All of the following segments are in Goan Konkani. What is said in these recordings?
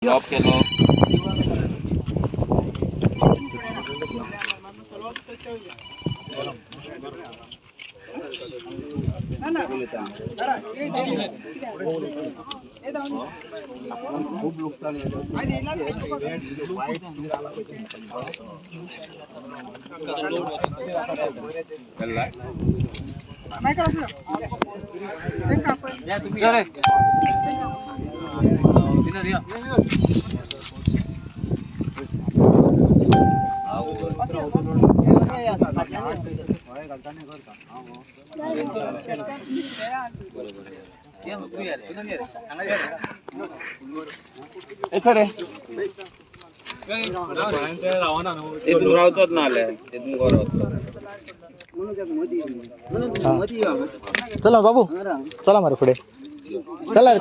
जॉब केलो. खूप नुकसान. तितून रावतोच ना जाल्यार तितून गोरो. चला बाबू, चला मारे फुडे चला.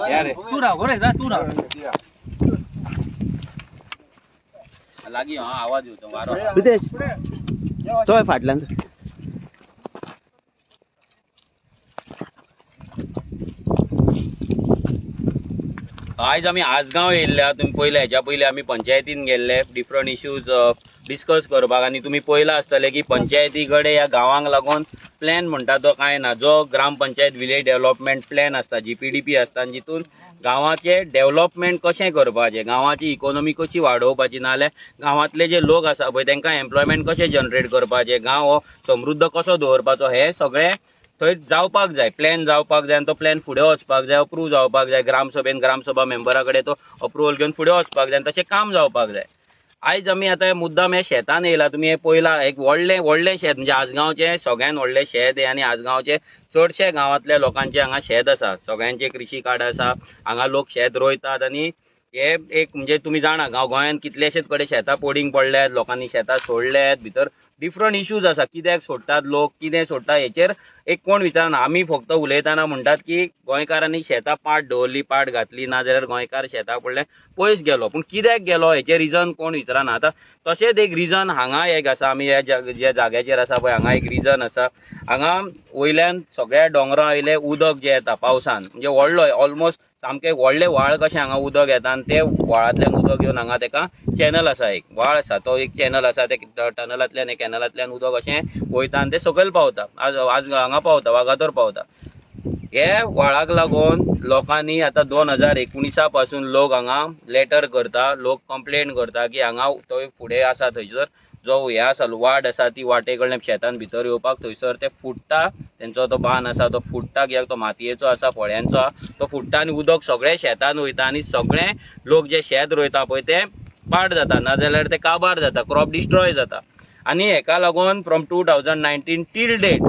या रे, तू राव बरे जा, तू राव लागीं. हा, आवाज येवचो वारो. रितेश, चोय फाटल्यान. आयज आमी आजगांव येयल्ल्या. तुमी पयले, हेच्या पयलीं आमी पंचायतीन गेल्ले डिफरंट इश्यूज डिस्कस करपाक. आनी तुमी पयलां आसतलें की पंचायती कडेन ह्या गांवांक लागून प्लॅन म्हणटा तो कांय ना. जो ग्रामपंचायत विलेज डेव्हलपमेंट प्लॅन आसता, जीपीडीपी आसता, आनी जितून गांवाचें डेव्हलपमेंट कशें करपाचें, गांवाची इकोनॉमी कशी वाडोवपाची, नाजाल्यार गांवांतले जे लोक आसा पळय तांकां एम्प्लॉयमेंट कशें जनरेट करपाचें, गांव हो समृद्ध कसो दवरपाचो, हें सगळें थंय जावपाक जाय. प्लॅन जावपाक जाय आनी तो प्लॅन फुडें वचपाक जाय, अप्रूव जावपाक जाय ग्रामसभेन, ग्रामसभा मेंबरा कडेन तो अप्रुवल घेवन फुडें वचपाक जाय आनी तशें काम जावपाक जाय. आयज आमी आतां मुद्दाम हे शेतान येयला. तुमी हें पळयलां, एक व्हडलें व्हडलें शेत, म्हणजे आजगांवचें सगळ्यान व्हडलें शेत हें. आनी आजगांवचें चडशे गांवांतल्या लोकांचें हांगा शेत आसा, सगळ्यांचें कृशी कार्ड आसा, हांगा लोक शेत रोयतात. आनी हे एक म्हणजे तुमी जाणा, गांव गोंयांत कितलेशेच कडेन शेतां पडींग पडल्यात, लोकांनी शेतां सोडल्यात, भितर डिफरंट इश्यूज आसा. कित्याक सोडटात लोक, कितें सोडटा हेचेर एक कोण विचारना. आमी फक्त उलयतना म्हणटात की गोंयकारांनी शेतां पाट दवरली, पाट घातली, ना जाल्यार गोंयकार शेतां पडले पयस गेलो. पूण कित्याक गेलो हेचें रिजन कोण विचारना. आतां तशेंच एक रिजन हांगा एक आसा. आमी ह्या ज्या जाग्याचेर आसा पळय, हांगा एक रिजन आसा. हांगा वयल्यान सगळ्या दोंगरा वयलें उदक जें येता पावसान, म्हणजे व्हडलो ऑलमोस्ट सामकें व्हडलें व्हाळ कशें हांगा उदक येता आनी ते व्हाळांतल्यान उदक येवन हांगा तेका चॅनल आसा, एक व्हाळ आसा, तो एक चॅनल आसा, ते टनलांतल्यान कॅनलांतल्यान उदक अशें वयता आनी तें सकयल पावता, आज आज हांगा पावता, वागातोर पावता. हे व्हाळाक लागून लोकांनी आतां 2019 पासून लोक हांगा लेटर करता, लोक कंप्लेन करता की हांगा थंय फुडें आसा थंयसर जो हे आसा वाट आसा ती वाटे कडल्यान शेतान भितर येवपाक थंयसर ते फुट्टा, तेंचो तो बांद आसा तो फुट्टा, कित्याक तो मातयेचो आसा, फळ्यांचो आसा, तो फुट्टा आनी उदक सगळें शेतान वयता आनी सगळें लोक जे शेत रोयता पळय ते पाड जाता, नाजाल्यार ते काबार जाता, क्रॉप डिस्ट्रॉय जाता. आनी हेका लागून फ्रॉम 2019 टील डेट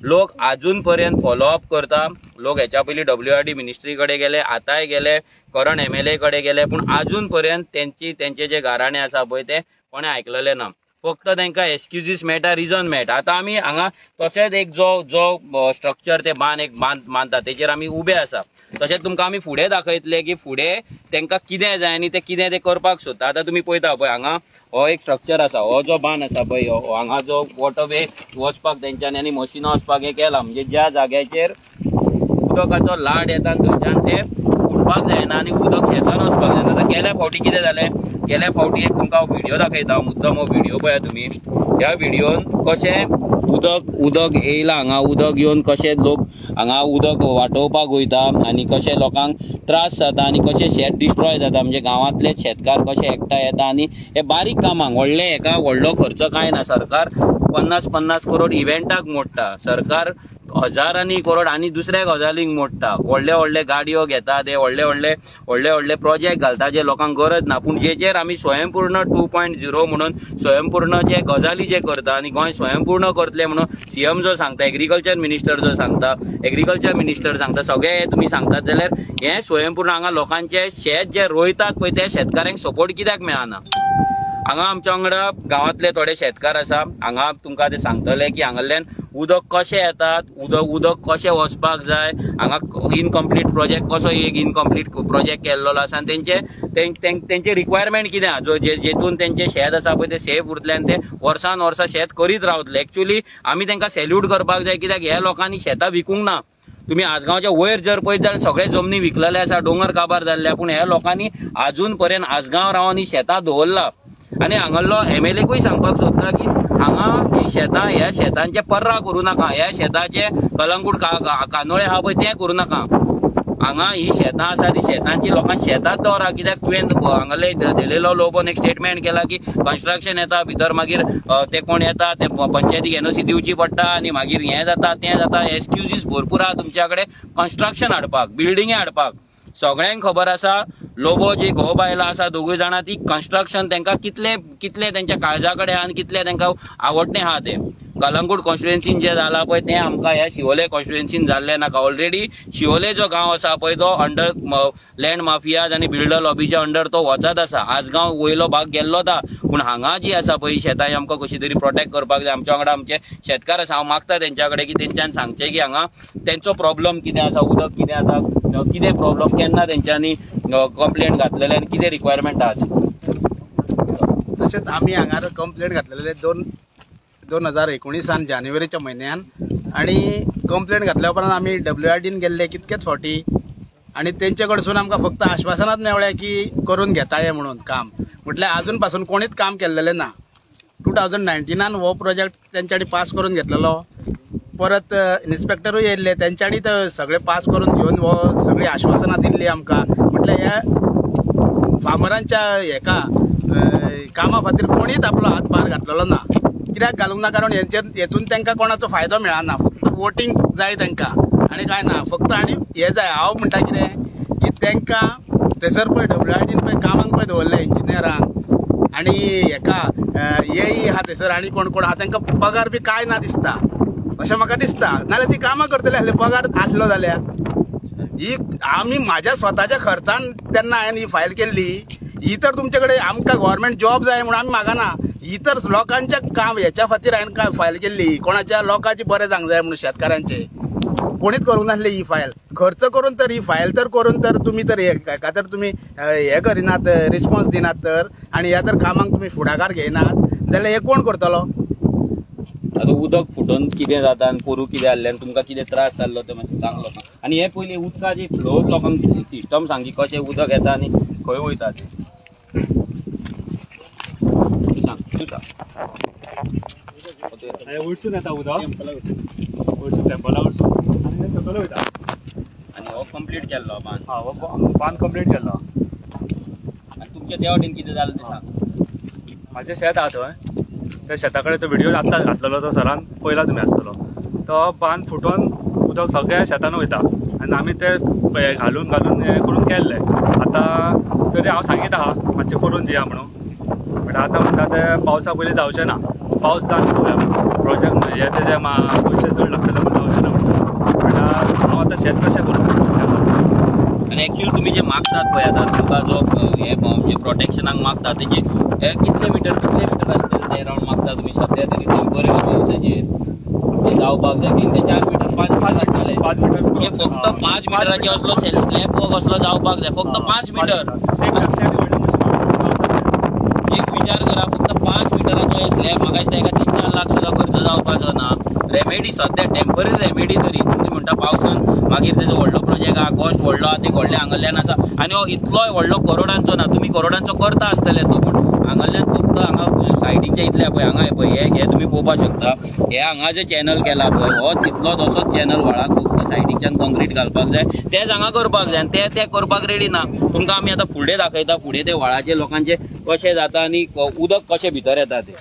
लोक आजून पर्यंत फॉलोअप करता. लोक हेच्या पयलीं डब्ल्यूआरडी मिनिस्ट्री कडेन गेले, आतांय गेले, करंट एमएलए कडेन गेले, पूण आजून पर्यंत तेंचे जे गाराणे आसा पळय ते कोणें आयकलेलें ना. फक्त तांकां एक्सक्युजीस मेळटा, रिजन मेळटा. आतां आमी हांगा तशेंच एक जो जो स्ट्रक्चर ते बांद एक बांद बांदता तेचेर आमी उबे आसा. तशेंच तुमकां आमी फुडें दाखयतले की फुडें तांकां कितें जाय आनी ते कितें ते करपाक सोदता. आतां तुमी पळयता पळय, हांगा हो एक स्ट्रक्चर आसा, हो जो बांद आसा पळय, हो हांगा जो वॉटरवे वचपाक तेंच्यांनी आनी मशिनां वचपाक हें केलां, म्हणजे ज्या जाग्याचेर उदकाचो लाट येता थंयच्यान ते फुटपाक जायना आनी उदक शेतान वचपाक जायना. आतां गेल्या फावटी कितें जालें, गेल्या फावटी एक तुमकां हांव व्हिडियो दाखयता, मुद्दम हो व्हिडियो पळया तुमी. ह्या व्हिडियोन कशें उदक उदक येयलां हांगा, उदक येवन कशें लोक हांगा उदक वाटोवपाक वयता आनी कशें लोकांक त्रास जाता आनी कशें शेत डिस्ट्रॉय जाता, म्हणजे गांवांतले शेतकार कशे एकठांय येता. आनी हे बारीक कामांक व्हडले हेका व्हडलो खर्च कांय ना. सरकार 50-50 करोड इव्हेंटाक मोडटा, सरकार हजारांनी करोड आनी दुसऱ्या गजालींक मोडटा, व्हडले व्हडले गाडयो घेता, ते व्हडले व्हडले व्हडले व्हडले प्रोजेक्ट घालता जे लोकांक गरज ना. पूण जेचेर आमी स्वयंपूर्ण 2.0 म्हणून स्वयंपूर्ण जे गजाली जे करता आनी गोंय स्वयंपूर्ण करतले म्हणून सीएम जो सांगता, एग्रीकल्चर मिनिस्टर जो सांगता, एग्रीकल्चर मिनिस्टर सांगता, सगळे हे तुमी सांगतात जाल्यार हें स्वयंपूर्ण हांगा लोकांचे शेत जे रोयतात पळय त्या शेतकाऱ्यांक सपोर्ट कित्याक मेळना. हांगा आमच्या वांगडा गांवांतले थोडे शेतकार आसा, हांगा तुमकां ते सांगतले की हांगाल्यान उदक कशें येतात, उदक कशें वचपाक जाय, हांगा इनकम्प्लीट प्रोजेक्ट कसो एक इनकम्प्लीट प्रोजेक्ट केल्लो आसा आनी तेंचे रिक्वायरमेंट कितें आसा, जो जेतून तेंचे शेत आसा पळय ते सेफ उरतले आनी ते वर्सान वर्सां शेत करीत रावतले. एक्चुअली आमी तेंकां सॅल्यूट करपाक जाय, कित्याक ह्या लोकांनी शेतां विकूंक ना. तुमी आजगांवच्या वयर जर पळयत जाल्यार सगळे जमनी विकलेले आसा, दोंगर काबार जाल्ले, पूण ह्या लोकांनी आजून पर्यंत आजगांव रावन ही शेतां दवरला. आनी हांगासलो एमएलएकूय सांगपाक सोदता की हांगा ही शेतां, ह्या शेतांचे पर्रा करूं नाका, ह्या शेताचे कलंगूट कांदोळे आहा पळय तें करूं नाका. हांगा ही शेतां आसा ती शेतांची लोकांक शेतांच दवरा. कित्याक तुवें हांगासले दिलेलो लोबोन एक स्टेटमेंट केला की कन्स्ट्रक्शन येता भितर, मागीर ते कोण येता ते पंचायतीक एनओसी दिवची पडटा आनी मागीर हें जाता तें जाता. एक्सक्युजीस भरपूर आहा तुमच्या कडेन कन्स्ट्रक्शन हाडपाक, बिल्डिंगे हाडपाक. सगळ्यांक खबर आसा लोबो जी घोव बायलां आसा दोगूय जाणां ती कन्स्ट्रक्शन तांकां कितले कितले तेंच्या काळजा कडेन आनी कितले तांकां आवडटें आहा तें. कलंगूट कॉन्स्टिट्युएन्सीन जें जालां पळय तें आमकां ह्या शिवोले कॉन्स्टिट्युएन्सीन जाल्लें नाका. ऑलरेडी शिवोले जो गांव आसा पळय तो अंडर लँड माफियाज आनी बिल्डर लॉबीच्या अंडर तो वचत आसा. आजगांव वयलो भाग गेल्लोच आहा, पूण हांगा जी आसा पळय शेतां ही आमकां कशी तरी प्रोटेक्ट करपाक जाय. आमच्या वांगडा आमचे शेतकार आसा, हांव मागता तेंच्या कडेन की तेंच्यान सांगचें की हांगा तेंचो प्रॉब्लम कितें आसा, उदक कितें आसा, कितें प्रॉब्लम, केन्ना तेंच्यांनी कंप्लेन घातलेले आनी कितें रिक्वायरमेंट आहा ती. तशेंच आमी हांगार कंप्लेन घातलेले 2019 जानेवारीच्या म्हयन्यान, आनी कंप्लेन घातल्या उपरांत आमी WRDन गेल्ले कितकेच फावटी, आनी तेंचे कडसून आमकां फक्त आश्वासनाच मेळ्ळें की करून घेता हे म्हणून काम. म्हटल्यार आजून पासून कोणीच काम केल्लेलें ना. 2019 हो प्रोजेक्ट तेंच्यांनी पास करून घेतलेलो, परत इन्स्पेक्टरूय येयल्ले तेंच्यांनी ते सगळे पास करून घेवन हो सगळीं आश्वासनां दिल्ली आमकां. म्हटल्यार ह्या फार्मरांच्या हेका कामा खातीर कोणीच आपलो हातभार घातलेलो ना. कित्याक घालूंक ना? कारण हेतून तांकां कोणाचो फायदो मेळना, फक्त वोटींग जाय तांकां आनी कांय ना. फक्त आनी हें जाय. हांव म्हणटा कितें की तांकां थंयसर पळय WRDन पळय कामाक पळय दवरले इंजिनियरांक आनी हेका एई आहा थंयसर आनी कोण कोण आहा, तांकां पगार बी कांय ना दिसता अशें म्हाका दिसता. नाजाल्यार ती कामां करतले आसले पगार आसलो जाल्यार. ही आमी म्हाज्या स्वताच्या खर्चान तेन्ना हांवें ही फायल केल्ली. ही तर तुमचे कडेन आमकां गव्हर्मेंट जॉब जाय म्हणून आमी मागना, ही तर लोकांच्या काम हेच्या खातीर हांवें फायल केल्ली, कोणाच्या लोकांची बरें जावंक जाय म्हणून शेतकारांचे. कोणीच करूंक नासली ही फायल. खर्च करून तर ही फायल तर करून तर तुमी तर हेका तर तुमी हें करिनात, रिस्पॉन्स दिनात तर, आनी ह्या तर कामाक तुमी फुडाकार घेयनात जाल्यार हें कोण करतलो? आतां उदक फुटून कितें जाता आनी पोरू कितें जाल्लें आनी तुमकां कितें त्रास जाल्लो तें मातशें सांग लोकांक. आनी हें पयलीं उदकाची फ्लो लोकांक सिस्टम सांग की कशें उदक येता आनी खंय वयता तें सांग. तूं सांग. वयरसून येता उदक, वयरसून टेम्पला वयरसून आनी सकयल वयता. आनी हो कंप्लीट केल्लो बांद? हा, हो बांद कंप्लीट केल्लो. आनी तुमच्या त्या वाटेन कितें जालें तें सांग. म्हाजें शेत आहा थंय, त्या शेता कडेन तो व्हिडियो आत्तां घातलेलो तो सरान पळयला तुमी आसतलो. तो बांद फुटोन उदक सगळ्या शेतान वयता आनी आमी ते घालून घालून हें करून केल्लें. आतां तरी हांव सांगीत आहा मातशें करून दिया म्हणून, बट आतां म्हणटा ते पावसा पयलीं जावचें ना, पावस जावन पळोवया प्रोजेक्ट हें तेजें पयशे चड लागतले म्हणून जावचें ना म्हणटा. बट हांव आतां शेत कशें करूं? आनी एक्चुअली तुमी जे मागतात पळय आतां तुमकां जो हे म्हणजे प्रोटेक्शनाक मागतात तेजे हे कितले मिटर कितले मिटर आसतले ते अरावंड मागता तुमी सद्या तरी टेंपररी बेसिसाचेर ते जावपाक जाय? 3 ते 4 मिटर 5 मिटर आसतले. 5 मिटर. म्हणजे फक्त 5 मिटराचे असलो स्लॅब वर्क असलो जावपाक जाय, फक्त 5 मिटर. एक विचार करा, फक्त 5 मिटराचो स्लॅब म्हाका दिसता एका 3-4 लाख सुद्दां खर्च जावपाचो ना. रेमेडी सद्या टेंपररी रेमेडी तरी तुमी म्हणटा पावसान मागीर तेजो व्हडलो प्रोजेक्ट आहा, कॉस्ट व्हडलो आहा, ते व्हडले हांगासल्यान आसा आनी हो इतलोय व्हडलो करोडांचो ना. तुमी करोडांचो करता आसतले तो, पूण हांगासल्यान फक्त हांगा सायडीच्या इतले पळय हांगा पळय हे तुमी पळोवपाक शकता. हे हांगा जे चॅनल केला पळय हो तितलोच असोच चॅनल व्हाळाक फक्त सायडीच्यान कॉन्क्रीट घालपाक जाय, तेच हांगा करपाक जाय आनी ते करपाक रेडी ना. तुमकां आमी आतां फुडें दाखयता, फुडें ते व्हाळाचे लोकांचे कशें जाता आनी उदक कशें भितर येता तें.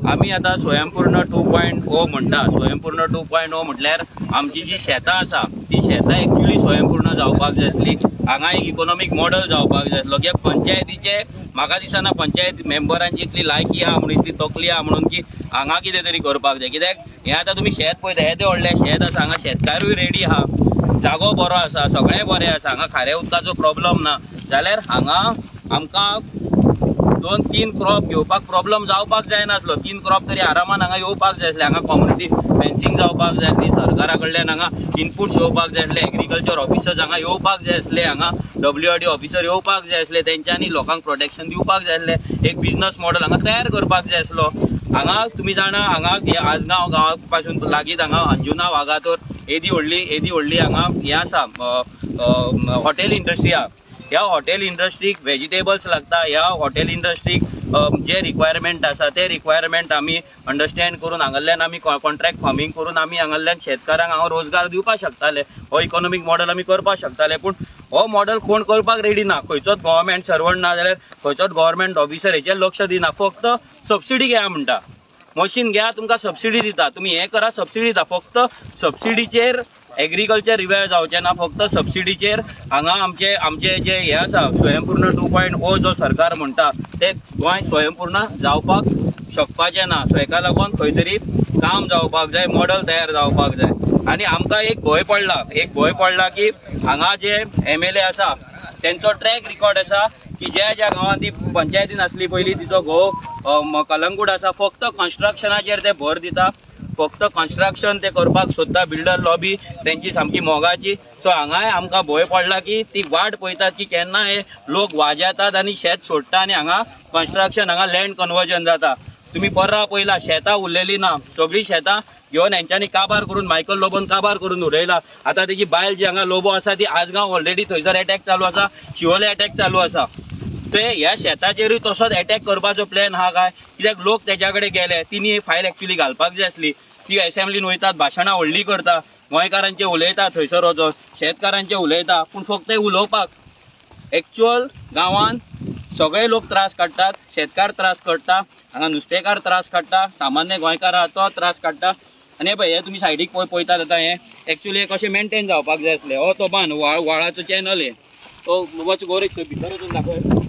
आमी आतां स्वयंपूर्ण 2.0 म्हणटा. स्वयंपूर्ण 2.0 म्हटल्यार आमची जी शेतां आसा ती शेतां एक्चुअली स्वयंपूर्ण जावपाक जाय आसली. हांगा एक इकोनॉमीक मॉडल जावपाक जाय आसलो की पंचायतीचे म्हाका दिसना पंचायत मेंबरांची इतली लायकी आहा म्हणून, इतली तकली आहा म्हणून की हांगा कितें तरी करपाक जाय. कित्याक हें आतां तुमी शेत पळयता, हें तें व्हडलें शेत आसा, हांगा शेतकारूय रेडी आहा, जागो बरो आसा, सगळें बरें आसा, हांगा खाऱ्या उदकाचो प्रॉब्लम ना, जाल्यार हांगा आमकां दोन तीन क्रॉप घेवपाक प्रॉब्लम जावपाक जायनासलो. तीन क्रॉप तरी आरामान हांगा येवपाक जाय आसले. हांगा कम्युनिटी फेन्सिंग जावपाक जाय आसली, सरकारा कडल्यान हांगा इनपुट्स येवपाक जाय आसले, एग्रीकल्चर ऑफिसर्स हांगा येवपाक जाय आसले, हांगा WRD officer येवपाक जाय आसले, तेंच्यांनी लोकांक प्रोटेक्शन दिवपाक जाय आसलें, एक बिजनस मॉडल हांगा तयार करपाक जाय आसलो. हांगा तुमी जाणा, हांगा हे आजगांव गांवा पासून लागींच हांगा अंजुना वागातोर येदी व्हडली हांगा हें आसा, हॉटेल इंडस्ट्री आहा. ह्या हॉटेल इंडस्ट्रीक व्हेजिटेबल्स लागता. ह्या हॉटेल इंडस्ट्रीक जे रिक्वायरमेंट आसा ते रिक्वायरमेंट आमी अंडरस्टँड करून हांगासरल्यान आमी कॉन्ट्रॅक्ट फार्मींग करून आमी हांगासरल्यान शेतकारांक हांगा रोजगार दिवपाक शकताले. हो इकॉनॉमीक मॉडल आमी करपाक शकताले, पूण हो मॉडल कोण करपाक रेडी ना. खंयचोच गव्हर्मेंट सर्वंट ना जाल्यार खंयचोच गव्हर्मेंट ऑफिसर हेचेर लक्ष दिना. फक्त सबसिडी घेया म्हणटा, मशीन घ्या तुमकां सबसिडी दिता, तुमी हें करा सबसिडी दिता. फक्त सबसिडीचेर एग्रीकल्चर रिवायव जावचें ना. फक्त सबसिडीचेर हांगा आमचे जे हे आसा, स्वयंपूर्ण 2.0 जो सरकार म्हणटा, ते गोंय स्वयंपूर्ण जावपाक शकपाचें ना. सो हेका लागून खंय तरी काम जावपाक जाय, मॉडल तयार जावपाक जाय. आनी आमकां एक भंय पडला, एक भंय पडला की हांगा जे एमएलए आसा तेंचो ट्रॅक रिकॉर्ड आसा की ज्या ज्या गांवांत ती पंचायतीन आसली पयलीं, तिचो घोव कलंगूट आसा, फक्त कन्स्ट्रक्शनाचेर ते भर दिता, फक्त कन्स्ट्रक्शन ते करपाक सोदता. बिल्डर लॉबी तेंची सामकी मोगाची. सो हांगाय आमकां भंय पडला की ती वाट पळयतात की केन्ना हे लोक वाजेतात आनी शेत सोडटा आनी हांगा कन्स्ट्रक्शन, हांगा लँड कन्वर्जन जाता. तुमी पर्रा पळयला, शेतां उरलेली ना. सगळीं शेतां घेवन हेंच्यांनी काबार करून, मायकल लोबोन काबार करून उडयला. आतां तेजी बायल जी हांगा लोबो आसा ती आजगांव ऑलरेडी थंयसर एटॅक चालू आसा, शिवोले एटॅक चालू आसा. ते ह्या शेताचेरूय तसोच एटॅक करपाचो प्लॅन आहा काय कित्याक लोक तेच्या कडेन गेले. तिनी फायल एक्चुली घालपाक जाय आसली. ती असेंब्लीन वयतात, भाशणां व्हडलीं करता, गोंयकारांचे उलयता, थंयसर वचोन शेतकारांचे उलयता, पूण फक्त उलोवपाक. एक्चुअल गांवांत सगळे लोक त्रास काडटात. शेतकार त्रास काडटा, हांगा नुस्तेकार त्रास काडटा, सामान्य गोंयकार आहा तो त्रास काडटा. आनी हे पळय, हे तुमी सायडीक पळय पळयतात आतां, हे एक्चुअली कशें मेंटेन जावपाक जाय आसलें. हो तो बांद, व्हाळाचो चॅनल हे तो. वच गोरेज, थंय भितर वचून दाखय.